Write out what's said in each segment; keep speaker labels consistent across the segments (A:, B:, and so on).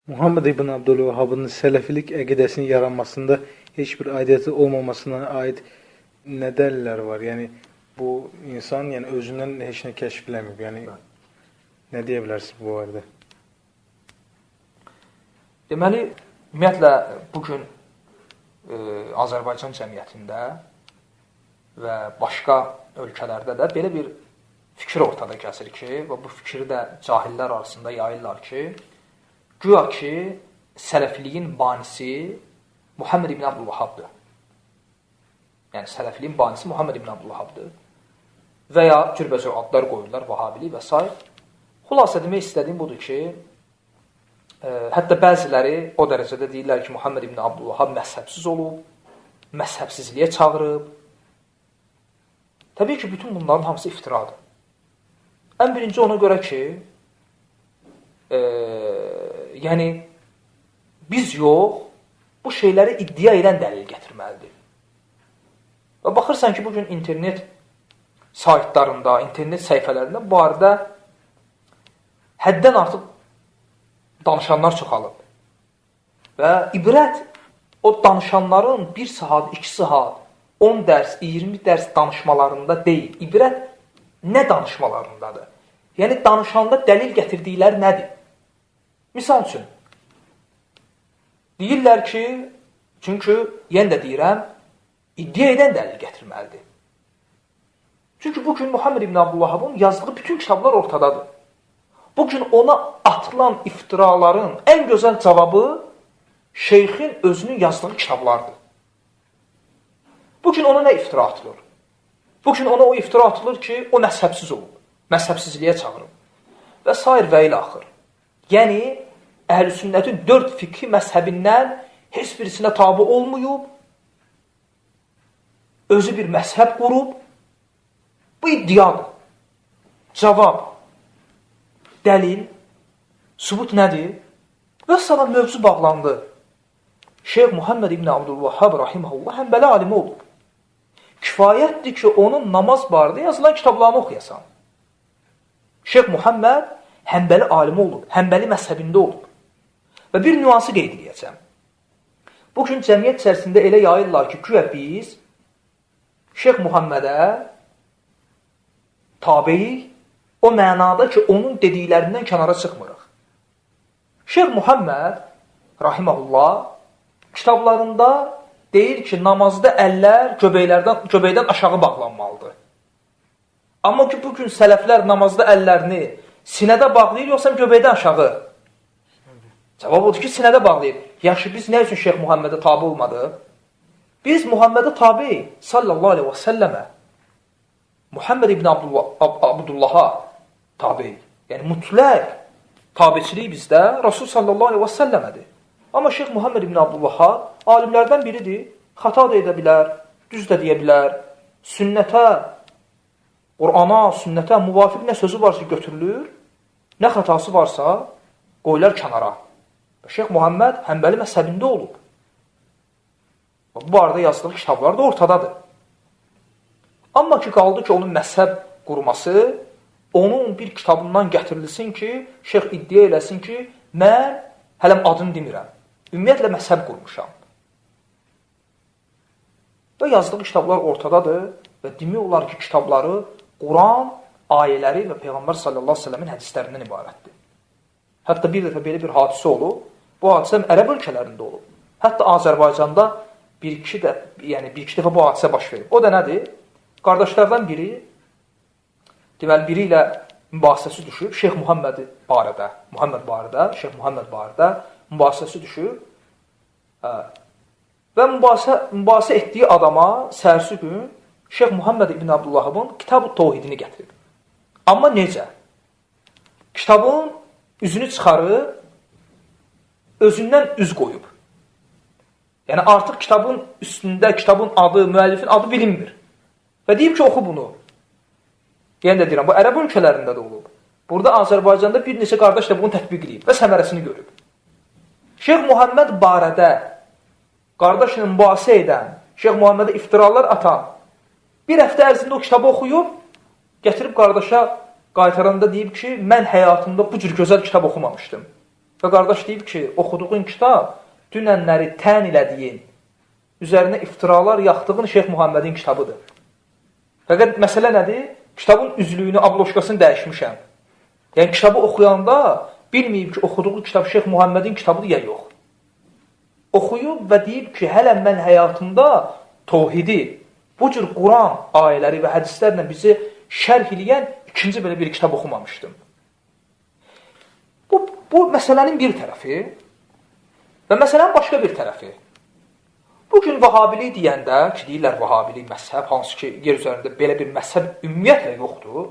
A: Muhammed ibn Abdülvəhabın sələfilik əqidəsinin yaranmasında heç bir aidiyyəti olmamasına aid nə dəlillər var? Yəni bu insan, yəni özündən heç nə kəşf eləməyib. Yəni nə deyə bilərsiniz bu barədə?
B: Deməli, ümumiyyətlə bu gün Azərbaycan cəmiyyətində və başqa ölkələrdə də belə bir fikir ortada kəsir ki, və bu fikri də cahillər arasında yayırlar ki, güya ki, sələfiliyin banisi Muhammed ibn Abdülvəhabdır. Yəni, sələfiliyin banisi Muhammed ibn Abdülvəhabdır. Və ya cürbəcür adlar qoyurlar, vahabilik və s. Xülasə demək istədiyim budur ki, hətta bəziləri o dərəcədə deyirlər ki, Muhammed ibn Abdülvəhab məzhəbsiz olub, məzhəbsizliyə çağırıb. Təbii ki, bütün bunların hamısı iftiradır. Ən birinci ona görə ki, yəni biz yox, bu şeyləri iddia edən dəlil gətirməlidir. Və baxırsan ki, bugün internet saytlarında, internet səhifələrində bu barədə həddən artıq danışanlar çoxalıb. Və ibrət o danışanların 1 saat, 2 saat, 10 dərs, 20 dərs danışmalarında deyil. İbrət nə danışmalarındadır? Yəni, danışanda dəlil gətirdikləri nədir? Misal üçün, deyirlər ki, çünki, yenə də deyirəm, iddia edən dəlil gətirməlidir. Çünki bugün Muhammed ibn Abdülvəhabın yazdığı bütün kitablar ortadadır. Bugün ona atılan iftiraların ən gözəl cavabı şeyxin özünün yazdığı kitablardır. Bugün ona nə iftira atılır? Bugün ona o iftira atılır ki, o məzhəbsiz olub, məzhəbsizliyə çağırıb və sair və ilə axır. Yəni, əhl-i sünnətin 4 fiqhi məzhəbindən heç birisinə tabi olmayıb, özü bir məzhəb qurub, bu iddiadır. Cavab, dəlil, sübut nədir? Və salam mövzu bağlandı. Şeyx Muhammed ibn Abdülvəhhab rahimehullah həmbəli alimi olub. Kifayətdir ki, onun namaz barədə yazılan kitablarını oxuyasan. Şeyx Muhammed həmbəli alimi olub, həmbəli məzhəbində olub. Və bir nüansı qeyd edəcəm. Bugün cəmiyyət içərisində elə yayırlar ki, güya biz Şeyx Muhammedə tabeyik, o mənada ki, onun dediklərindən kənara çıxmırıq. Şeyx Muhammed rahimehullah kitablarında deyir ki, namazda əllər göbəkdən aşağı bağlanmalıdır. Amma ki, bugün sələflər namazda əllərini sinədə bağlayır, yoxsa göbəkdən aşağı? Cavab odur ki, sinədə bağlayır. Yaxşı, biz nə üçün Şeyx Muhammedə tabi olmadıq? Biz Muhammedə tabiyik, sallallahu aleyhi və səlləmə. Muhammed ibn Abdullaha tabiyik. Yəni, mütləq tabiçilik bizdə Rasul sallallahu aleyhi və səlləmədir. Amma Şeyx Muhammed ibn Abdülvəhhab alimlərdən biridir. Xata da edə bilər, düz də deyə bilər. Sünnətə, Qurana, sünnətə müvafiq nə sözü varsa götürülür, nə xatası varsa qoyular kənara. Şeyx Muhammed həmbəli məzhəbində olub. Bu arada yazdığı kitablar da ortadadır. Amma ki, qaldı ki, onun məzhəb qurması, onun bir kitabından gətirilsin ki, şeyx iddia eləsin ki, mən hələm adını demirəm. Ümumiyyətlə, məzhəb qurmuşam. Və yazdığı kitablar ortadadır və demək olar ki, kitabları Quran, ayələri və Peyğəmbər sallallahu əleyhi və səlləmin hədislərindən ibarətdir. Hətta bir dəfə belə bir hadisə olub. Bu hadisə ərəb ölkələrində olub. Hətta Azərbaycanda bir-iki dəfə bu hadisə baş verib. O da nədir? Qardaşlardan biri, deməli, biri ilə mübahisəsi düşüb, Şeyx Muhammed barədə, Şeyx Muhammed barədə mübahisəsi düşüb və mübahisə etdiyi adama səhərsi gün Şeyx Muhammed ibn Abdülvəhabın Kitab-ı Tohidini gətirib. Amma necə? Kitabın üzünü çıxarıb, özündən üz qoyub. Yəni, artıq kitabın üstündə, kitabın adı, müəllifin adı bilinmir. Və deyib ki, oxu bunu. Yenə də deyirəm, bu ərəb ölkələrində də olub. Burada Azərbaycanda bir neçə qardaş da bunu tətbiq edib və səmərəsini görüb. Şeyx Muhammed barədə qardaşla mübahisə edən, Şeyx Muhammedə iftiralar atan, bir həftə ərzində o kitabı oxuyub, gətirib qardaşa qaytaranda deyib ki, mən həyatımda bu cür gözəl kitab oxumamışdım. Və qardaş deyib ki, oxuduğun kitab dünənləri tən elədiyin, üzərinə iftiralar yaxdığın Şeyx Muhammedin kitabıdır. Fəqət məsələ nədir? Kitabın üzlüyünü, abloşkasını dəyişmişəm. Yəni, kitabı oxuyanda bilməyib ki, oxuduğu kitab Şeyx Muhammedin kitabıdır ya yox. Oxuyub və deyib ki, hələ mən həyatımda tohidi, bu cür Quran ayələri və hədislərlə bizi şərh eləyən ikinci belə bir kitab oxumamışdım. Bu məsələnin bir tərəfi və məsələnin başqa bir tərəfi. Bugün vahabilik deyəndə, ki deyirlər vahabilik məzhəb, hansı ki yer üzərində belə bir məzhəb ümumiyyətlə yoxdur.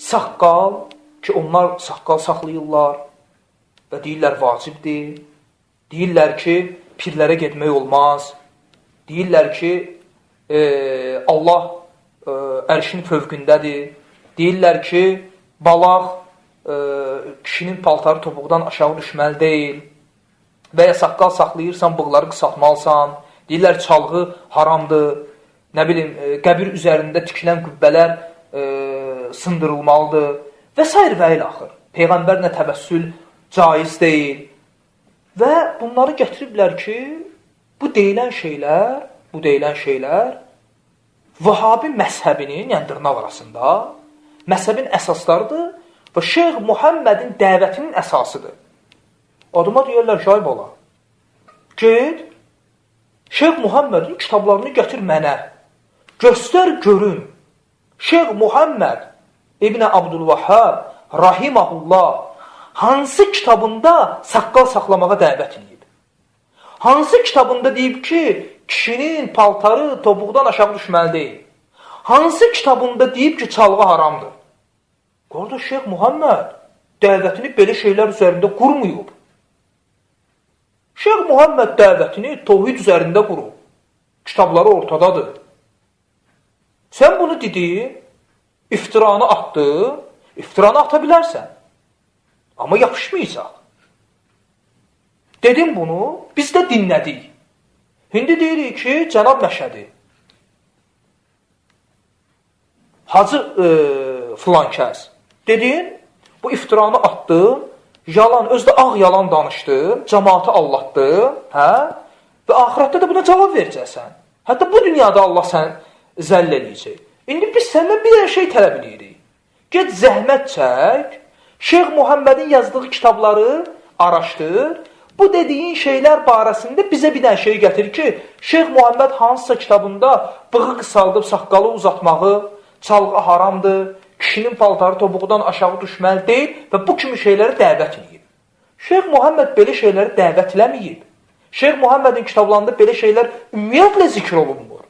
B: Saqqal, ki onlar saqqal saxlayırlar və deyirlər vacibdir. Deyirlər ki, pirlərə getmək olmaz. Deyirlər ki, Allah ərşin fövqündədir. Deyirlər ki, balaq kişinin paltarı topuqdan aşağı düşməli deyil. Və ya saqqal saxlayırsan, bığları qısaltmalısan. Deyirlər, çalğı haramdır. Nə bilim, qəbir üzərində tikilən qübbələr sındırılmalıdır. Və sair və ilaxır. Peyğəmbərlə təvəssül caiz deyil. Və bunları gətiriblər ki, bu deyilən şeylər Vahabi məzhəbinin, yəni dırnaq arasında, məzhəbin əsaslarıdır və Şeyx Muhammedin dəvətinin əsasıdır. Adıma deyirlər ki, ay bala, get, Şeyx Muhammedin kitablarını gətir mənə, göstər görüm, Şeyx Muhammed İbn Abdülvahhab rahiməhullah hansı kitabında saqqal saxlamağa dəvət edib? Hansı kitabında deyib ki, kişinin paltarı topuqdan aşağı düşməli deyil? Hansı kitabında deyib ki, çalğı haramdır? Qardaş, Şeyx Muhammed dəvətini belə şeylər üzərində qurmayıb. Şeyx Muhammed dəvətini tohid üzərində qurub. Kitabları ortadadır. Sən bunu dedin, iftiranı atdın, iftiranı ata bilərsən. Amma yapışmayacaq. Dedim bunu, biz də dinlədik. İndi deyirik ki, cənab Məşədi, Hacı filan kəs, dedin, bu iftiranı atdın, yalan, özü də ağ yalan danışdın, cəmaatı allatdın, hə? Və axirətdə də buna cavab verəcəksən. Hətta bu dünyada Allah səni zəll eləyəcək. İndi biz səndən bir dənə şey tələb edirik. Get zəhmət çək, Şeyx Muhammedin yazdığı kitabları araşdır. Bu dediyin şeylər barəsində bizə bir dənə şey gətir ki, Şeyx Muhammed hansısa kitabında bığı qısaldıb saqqalı uzatmağı, çalğı haramdır, kişinin paltarı topuqdan aşağı düşməli deyil və bu kimi şeyləri dəvət edib. Şeyx Muhammed belə şeyləri dəvət eləməyib. Şeyx Muhammedin kitablarında belə şeylər ümumiyyətlə zikr olunmur.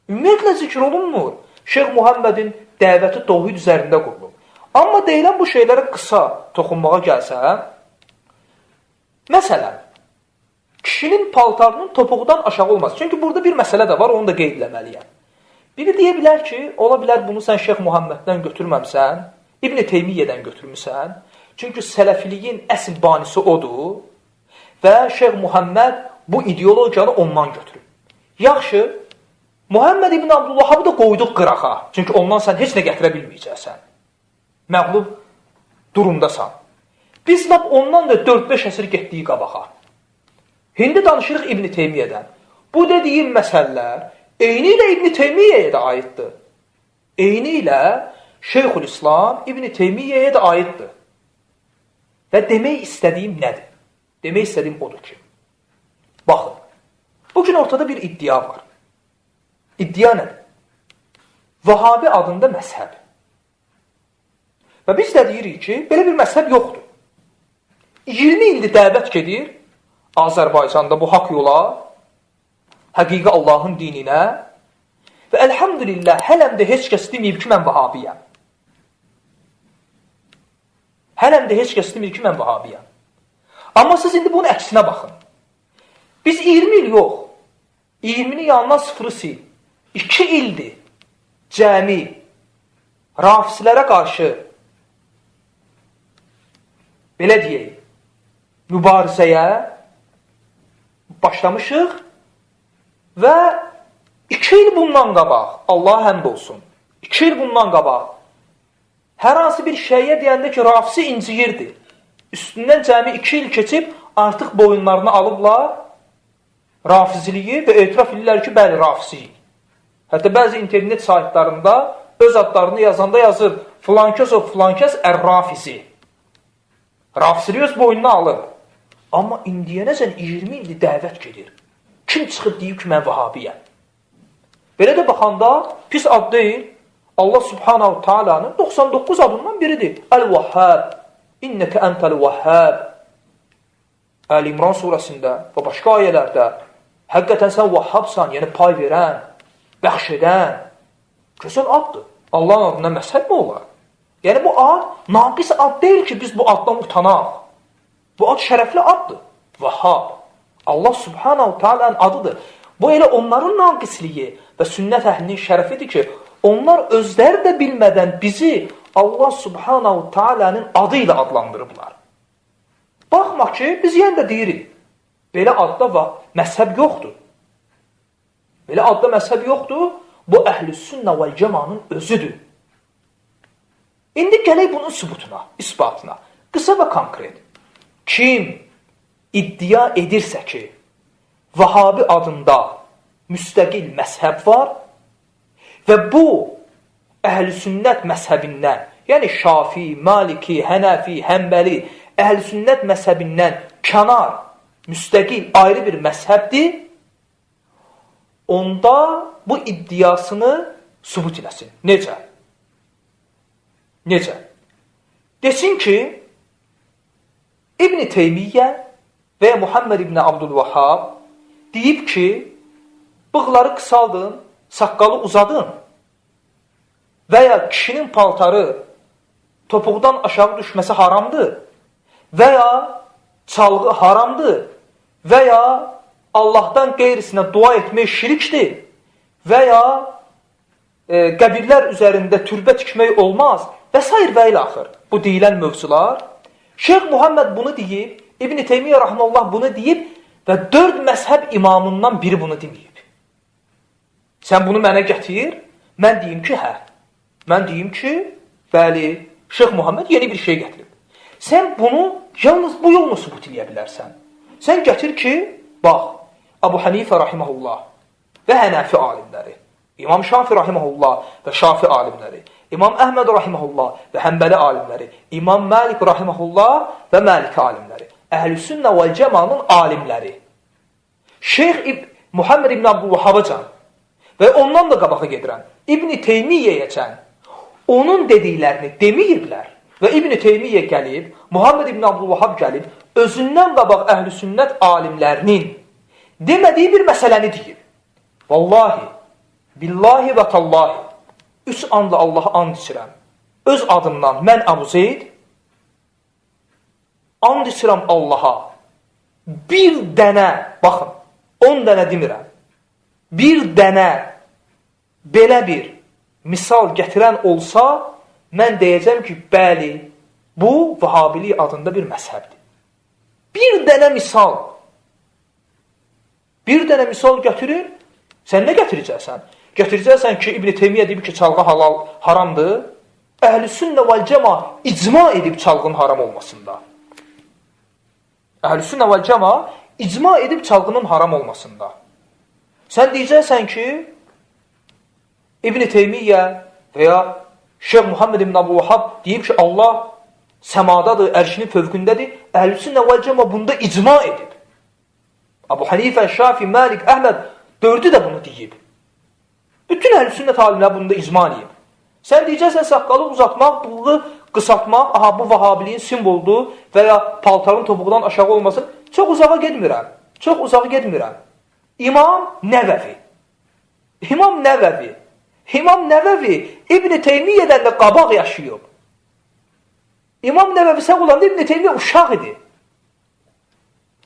B: Ümumiyyətlə zikr olunmur. Şeyx Muhammedin dəvəti tohid üzərində qurulub. Amma deyilən bu şeylərə qısa toxunmağa gəlsəm, məsələn, kişinin paltarının topuqdan aşağı olmaz. Çünki burada bir məsələ də var, onu da qeyd eləməliyəm. Biri deyə bilər ki, ola bilər bunu sən Şeyx Muhammeddən götürməmsən, İbn Teymiyyədən götürmüsən. Çünki sələfiliyin əsl banisi odur və Şeyx Muhammed bu ideologiyanı ondan götürüb. Yaxşı, Muhammed İbn Abdülvahhabı da qoyduq qırağa. Çünki ondan sən heç nə gətirə bilməyəcəksən. Məğlub durumdasan. Biz lap ondan da 4-5 əsr getdiyi qabağa. İndi danışırıq İbn Teymiyyədən. Bu dediyim məsələlər eyni ilə İbn Teymiyyəyə də aiddir. Eyni ilə Şeyxülislam İbn Teymiyyəyə də aiddir. Və demək istədiyim nədir? Demək istədiyim odur ki, baxın, bugün ortada bir iddia var. İddia nədir? Vahabi adında məzhəb. Və biz də deyirik ki, belə bir məzhəb yoxdur. 20 ildir dəvət gedir Azərbaycanda bu haqq yola, həqiqi Allahın dininə və əlhamdülillah hələm də heç kəs deməyib ki, mən vahabiyəm. Hələm də heç kəs deməyib ki, mən vahabiyəm. Amma siz indi bunun əksinə baxın. Biz 20 il yox, 20-ni yanından sıfırı sil. 2 ildir cəmi rafislərə qarşı belə deyək, mübarizəyə başlamışıq və 2 il bundan qabaq, Allaha həmd olsun, 2 il bundan qabaq Hər hansı bir şeyə deyəndə ki, Rafisi inciyirdi. Üstündən cəmi 2 il keçib, artıq boyunlarını alıblar Rafiziliyi və etiraf edirlər ki, bəli, Rafisiyik. Hətta bəzi internet saytlarında öz adlarını yazanda yazır, filankəs o filankəs Ər-Rafizi. Rafiziliyi öz boynuna alıb. Amma indiyənəcən 20 ildir dəvət gedir. Kim çıxıb deyib ki, mən Vahabiyəm? Belə də baxanda pis ad deyil. Allah Subhanahu Taala'nın 99 adından biridir. Əl-Vahhab, İnnəkə entəl-Vahhab. Əl-İmran surəsində və başqa ayələrdə həqiqətən sən Vahhabsan, yəni pay verən, bəxş edən. Gözəl addır. Allahın adından məzhəb mi olar? Yəni bu ad naqis ad deyil ki, biz bu addan utanaq. Bu ad şərəfli addır. Vahhab. Allah Subhanahu Taala'nın adıdır. Bu elə onların naqisliyi və sünnət əhlinin şərəfidir ki, onlar özləri də bilmədən bizi Allah Subhanahu Taala'nın adı ilə adlandırıblar. Baxma ki, biz yenə də deyirik, belə adda məzhəb yoxdur. Belə adda məzhəb yoxdur, bu əhl-i sünnə vəl-cəmanın özüdür. İndi gələk bunun sübutuna, isbatına. Qısa və konkret. Kim iddia edirsə ki, Vahabi adında müstəqil məzhəb var və bu əhl-i sünnət məzhəbindən, yəni Şafi, Maliki, Hənəfi, Həmbəli, əhl-i sünnət məzhəbindən kənar, müstəqil, ayrı bir məzhəbdir, onda bu iddiasını sübut eləsin. Necə? Necə? Desin ki, İbn Teymiyyə və Muhammed İbn Abdülvahhab deyib ki, bığları qısaldın, saqqalı uzadın və ya kişinin paltarı topuqdan aşağı düşməsi haramdır və ya çalğı haramdır və ya Allahdan qeyrisinə dua etmək şirikdir və ya qəbirlər üzərində türbə tikmək olmaz və s. və ilaxır. Bu deyilən mövzular. Şeyx Muhammed bunu deyib, İbn Teymiyyə rahimehullah bunu deyib və 4 məzhəb imamından biri bunu deməyib. Sən bunu mənə gətir, mən deyim ki, hə. Mən deyim ki, bəli, Şeyx Muhammed yeni bir şey gətirib. Sən bunu yalnız bu yolla sübut eləyə bilərsən. Sən gətir ki, bax, Əbu Hənifə rahimehullah və Hənəfi alimləri, İmam Şafi rahimehullah və Şafi alimləri, İmam Əhməd rahimehullah və Həmbəli alimləri, İmam Malik rahimehullah və Maliki alimləri, Əhl-i Sünnə vəl-Cəmanın alimləri, Şeyx Muhammed İbn Abdülvahhabacan və ondan da qabağa gedirən İbn Teymiyyəyəcən onun dediklərini deməyiblər və İbn Teymiyyə gəlib, Muhammed İbn Abdülvahhab gəlib, özündən qabaq əhl-i sünnət alimlərinin demədiyi bir məsələni deyib. Vallahi, billahi və tallahi, 3 anda Allaha and içirəm. Öz adımdan mən Əbu Zeyd, and içirəm Allaha. Bir dənə, baxın, 10 dənə demirəm, bir dənə belə bir misal gətirən olsa, mən deyəcəm ki, bəli, bu Vahabilik adında bir məzhəbdir. Bir dənə misal, bir dənə misal gətirir, sən nə gətirəcəksən? Gətirəcəksən ki, İbn Teymiyyə deyib ki, çalğı halal, haramdır. Əhl-i sünnə vəl-cəma icma edib çalğının haram olmasında. Əhl-i sünnə vəl-cəma icma edib çalğının haram olmasında. Sən deyəcəksən ki, İbn Teymiyyə və ya Şeyx Muhammed İbn Abdülvahhab deyib ki, Allah səmadadır, ərşinin fövqündədir. Əhl-i sünnə vəl-cəma bunda icma edib. Əbu Hənifə, Şafi, Malik, Əhməd dördü də bunu deyib. Bütün əhl-i sünnət alimləri bunda icma edib. Sən deyəcəksən, saqqalı uzatmaq, bığı qısaltmaq, aha bu vahabiliyin simvoludur və ya paltarın topuqdan aşağı olmasın. Çox uzağa getmirəm. Çox uzağa getmirəm. İmam Nəvəvi. İmam Nəvəvi. İmam Nəvəvi İbn Teymiyyədən də qabaq yaşayıb. İmam Nəvəvi sağ olanda İbn Teymiyyə uşaq idi.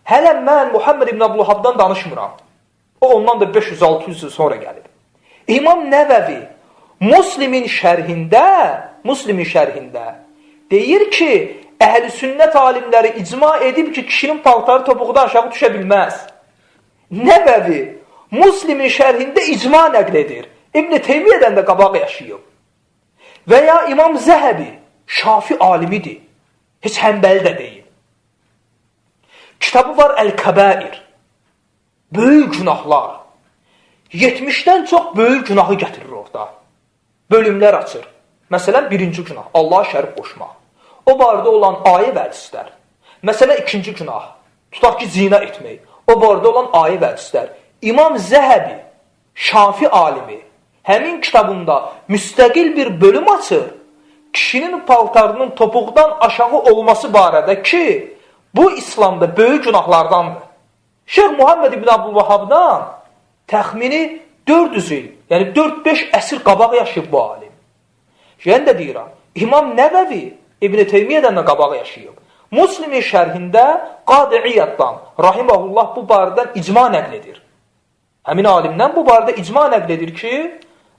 B: Hələ mən Muhammed İbn Abdülvahhabdan danışmıram. O ondan da 500-600 il sonra gəlib. İmam Nəvəvi Müslimin şərhində deyir ki, əhl-i sünnət alimləri icma edib ki, kişinin paltarı topuqdan aşağı düşə bilməz. Nəvəvi Müslimin şərhində icma nəql edir. İbn Teymiyyədən də qabaq yaşayıb. Və ya İmam Zəhəbi, Şafi alimidir. Heç Həmbəli də deyil. Kitabı var Əl-Kəbair. Böyük günahlar. 70-dən çox böyük günahı gətirir orada. Bölümlər açır. Məsələn, birinci günah, Allaha şərik qoşmaq. O barədə olan ayə və hədislər. Məsələn, ikinci günah, tutaq ki, zina etmək. O barədə olan ayə və hədislər. İmam Zəhəbi, Şafi alimi, həmin kitabında müstəqil bir bölüm açır. Kişinin paltarının topuqdan aşağı olması barədə ki, bu İslamda böyük günahlardandır. Şeyx Muhammed ibn Abdülvahhabdan təxmini 400 il, yəni 4-5 əsr qabaq yaşayıb bu alim. Yenə də deyirəm, İmam Nəvəvi İbn Teymiyyədən də qabaq yaşayıb. Müslimin şərhində Qadı İyaddan rahimehullah bu barədən icma nəql edir. Həmin alimdən bu barədə icma nəql edir ki,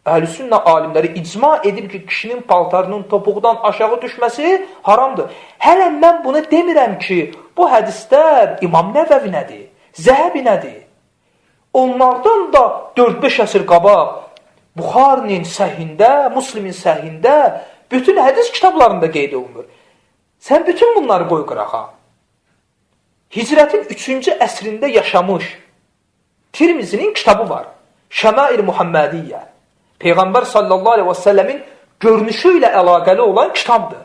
B: Əhl-i Sünnə alimləri icma edib ki, kişinin paltarının topuqdan aşağı düşməsi haramdır. Hələ mən bunu demirəm ki, bu hədislər İmam Nəvəvi nədir, Zəhəbi nədir? Onlardan da 4-5 əsr qabaq Buxarinin səhhində, Müslimin səhhində, bütün hədis kitablarında qeyd olunur. Sən bütün bunları qoy qırağa. Hicrətin 3-cü əsrində yaşamış Tirmizinin kitabı var. Şəmail Muhammədiyyə. Peyğəmbər sallallahu aleyhi və səlləmin görünüşü ilə əlaqəli olan kitabdır.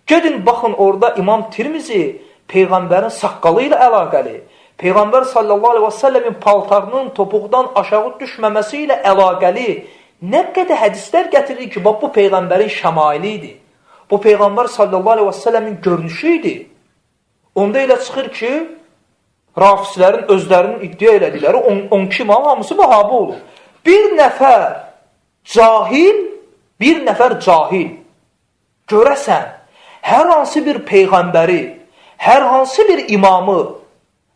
B: Gedin, baxın, orada İmam Tirmizi Peyğəmbərin saqqalı ilə əlaqəli, Peyğəmbər sallallahu aleyhi və səlləmin paltarının topuqdan aşağı düşməməsi ilə əlaqəli nə qədər hədislər gətirir ki, bax, bu Peyğəmbərin şəmaili idi. Bu Peyğəmbər sallallahu aleyhi və səlləmin görünüşü idi. Onda elə çıxır ki, rafislərin özlərinin iddia elədikləri 12 imam hamısı vahabı olub. Bir nəfər cahil, bir nəfər cahil görəsən, hər hansı bir peyğəmbəri, hər hansı bir imamı,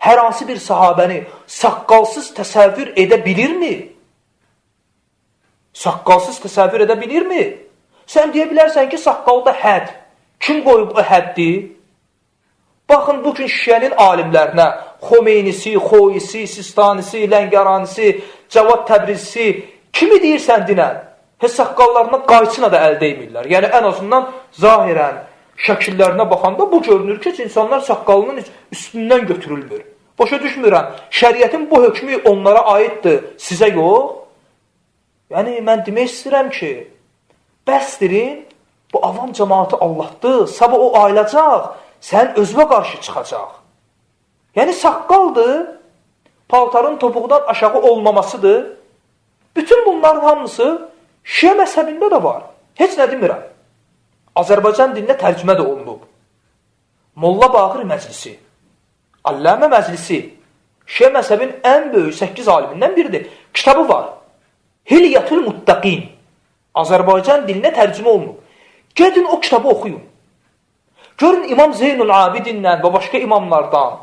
B: hər hansı bir sahabəni saqqalsız təsəvvür edə bilirmi? Saqqalsız təsəvvür edə bilirmi? Sən deyə bilərsən ki, saqqalda hədd. Kim qoyub o həddi? Baxın, bugün şiənin alimlərinə, Xomeynisi, Xoisi, Sistanisi, Ləngəranisi, Cavad Təbrizisi, kimi deyirsən dinən, heç saqqallarına qayçına da əl deymirlər. Yəni, ən azından zahirən şəkillərinə baxanda bu görünür ki, insanlar saqqalının üstündən götürülmür. Başa düşmürəm, şəriətin bu hökmü onlara aiddir, sizə yox. Yəni, mən demək istəyirəm ki, bəsdirin, bu avam cəmaatı Allahdır, sabah o ayılacaq, sən özünə qarşı çıxacaq. Yəni, saqqaldır, paltarın topuqdan aşağı olmamasıdır. Bütün bunların hamısı şiə məzhəbində də var. Heç nə demirəm. Azərbaycan dilinə tərcümə də olunub. Molla Bağır Məclisi, Allamə Məclisi, şiə məzhəbinin ən böyük 8 alimindən biridir. Kitabı var. Hilyətül Muttaqin. Azərbaycan dilinə tərcümə olunub. Gedin o kitabı oxuyun. Görün İmam Zeynul Abidinlə və başqa imamlardan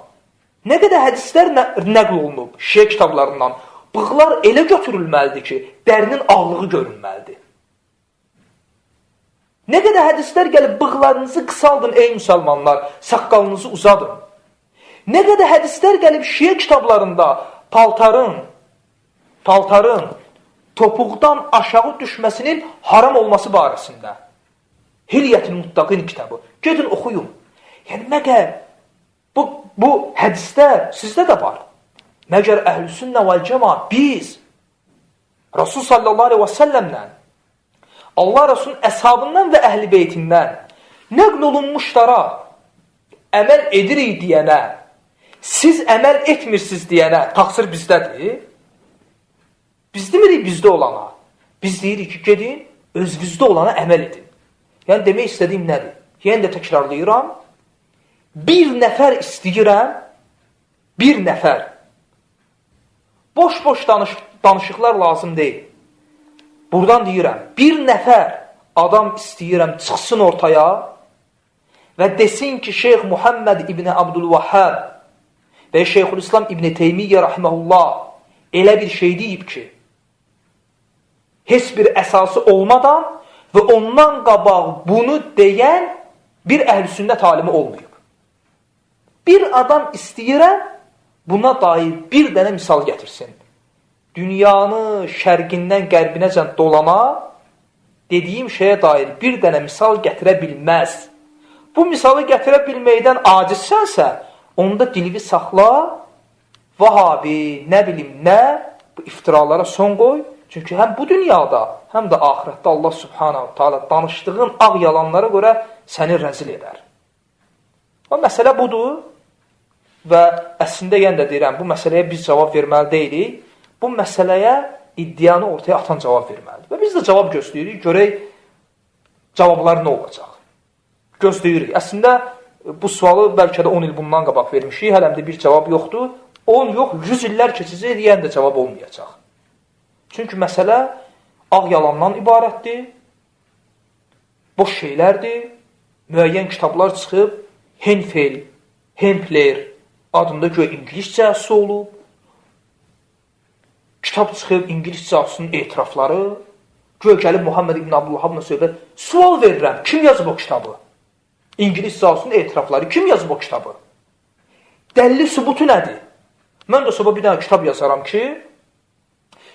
B: nə qədər hədislər nəql olunub şiə kitablarından. Bığlar elə götürülməlidir ki, dərinin ağlığı görünməlidir. Nə qədər hədislər gəlib, bığlarınızı qısaldın ey müsəlmanlar, saqqalınızı uzadın. Nə qədər hədislər gəlib şiə kitablarında paltarın topuqdan aşağı düşməsinin haram olması barəsində. Hilyətül Muttaqin kitabı. Gedin, oxuyun. Yəni, məgər bu hədislər sizdə də var. Məgər Əhl-i Sünnə vəl Cəma biz Rasul sallallahu aleyhi və səlləmlə Allah Rasulun əshabından və əhl-i beytindən nəql olunmuşlara əməl edirik deyənə, siz əməl etmirsiniz deyənə təqsir bizdədir. Biz demirik bizdə olana. Biz deyirik ki, gedin, özünüzdə olana əməl edin. Yəni, demək istədiyim nədir? Yenə də təkrarlayıram. Bir nəfər istəyirəm, bir nəfər. Boş-boş danışıqlar lazım deyil. Buradan deyirəm, bir nəfər adam istəyirəm çıxsın ortaya və desin ki, Şeyx Muhammed İbni Abdülvahhab və Şeyxülislam İbni Teymiyyə rahimehullah elə bir şey deyib ki, heç bir əsası olmadan və ondan qabaq bunu deyən bir əhl-i sünnət alimi olmayıb. Bir adam istəyirəm, buna dair bir dənə misal gətirsin. Dünyanı şərqindən qərbinəcən dolana, dediyim şeyə dair bir dənə misal gətirə bilməz. Bu misalı gətirə bilməkdən acizsənsə, onda dilini saxla, Vahabi, nə bilim nə, bu iftiralara son qoy. Çünki həm bu dünyada, həm də axirətdə Allah Subhanahu Taala danışdığın ağ yalanlara görə səni rəzil edər. O məsələ budur və əslində yenə də deyirəm, bu məsələyə biz cavab verməli deyilik. Bu məsələyə iddianı ortaya atan cavab verməlidir. Və biz də cavab gözləyirik, görək cavablar nə olacaq. Gözləyirik. Əslində bu sualı bəlkə də 10 il bundan qabaq vermişik, hələm də bir cavab yoxdur. 10 yox, 100 illər keçəcək, yenə də cavab olmayacaq. Çünki məsələ ağ yalandan ibarətdir, boş şeylərdir, müəyyən kitablar çıxıb, Henfel, Hempler adında göy ingilis casusu olub, kitab çıxıb ingilis casusunun etirafları, göy gəlib Muhammed ibn Abdülvahabla söhbət, sual verirəm, kim yazıb o kitabı? İngilis casusunun etirafları, kim yazıb o kitabı? Dəlili sübutu nədir? Mən də sonra bir dənə kitab yazaram ki,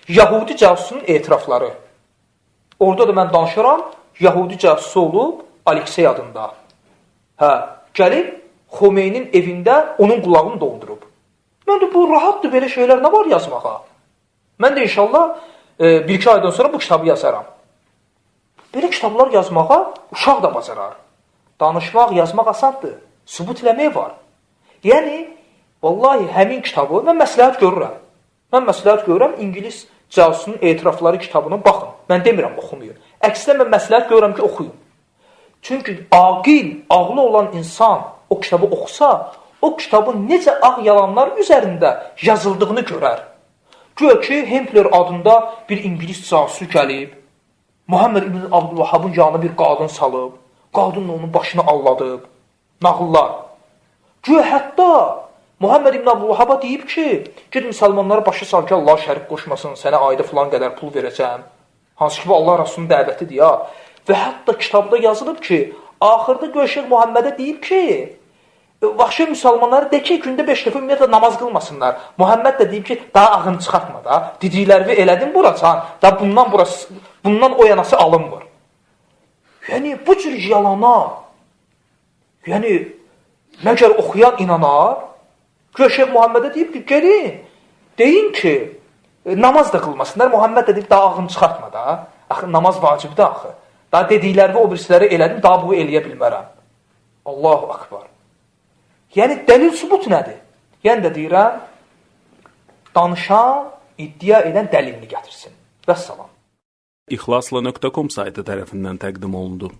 B: Yahudi casusunun etirafları. Orada da mən danışıram, Yahudi casusu olub Aleksey adında. Hə, gəlib Xomeynin evində onun qulağını doldurub. Mən də bu rahatdır, belə şeylər nə var yazmağa? Mən də inşallah bir-iki aydan sonra bu kitabı yazaram. Belə kitablar yazmağa uşaq da bacarar. Danışmaq, yazmaq asandır. Sübut eləmək var. Yəni, vallahi həmin kitabı mən məsləhət görürəm. Mən məsləhət görürəm İngilis casusunun etirafları kitabına baxın. Mən demirəm oxumayın. Əksinə mən məsləhət görürəm ki, oxuyun. Çünki aqil, ağlı olan insan o kitabı oxusa, o kitabın necə ağ yalanlar üzərində yazıldığını görər. Güya ki, Hempler adında bir İngilis casusu gəlib, Muhammed ibn Abdülvahabın yanına bir qadın salıb, qadınla onun başını alladıb, nağıllar. Güya hətta Muhammed ibn Abdülvahaba deyib ki, ged müsəlmanlara başa sal ki, Allah şərik qoşmasın, sənə ayda filan qədər pul verəcəm. Hansı ki, bu Allah Rasulunun dəvətidir ya. Və hətta kitabda yazılıb ki, axırda güya Şeyx Muhammedə deyib ki, vahşi müsəlmanları de ki, gündə 5 dəfə ümumiyyətlə namaz qılmasınlar. Muhammed də deyib ki, daha ağını çıxartma da, dediklərimi elədim buracan, da bundan burası, bundan o yanası alınmır. Yəni, bu cür yalana, yəni, məgər oxuyan inanar? Güya Şeyx Muhammedə deyib ki, gelin, deyin ki, namaz da qılmasınlar. Muhammed də deyib, daha ağını çıxartma da. Axı, namaz vacibdir axı. Daha dediklərimi o birisləri elədim, daha bunu eləyə bilmərəm. Allahu akbar. Yəni, dəlil sübut nədir? Yəni də deyirəm, danışan, iddia edən dəlilini gətirsin. Vəssalam.
C: İhlasla.com saytı tərəfindən təqdim olundu.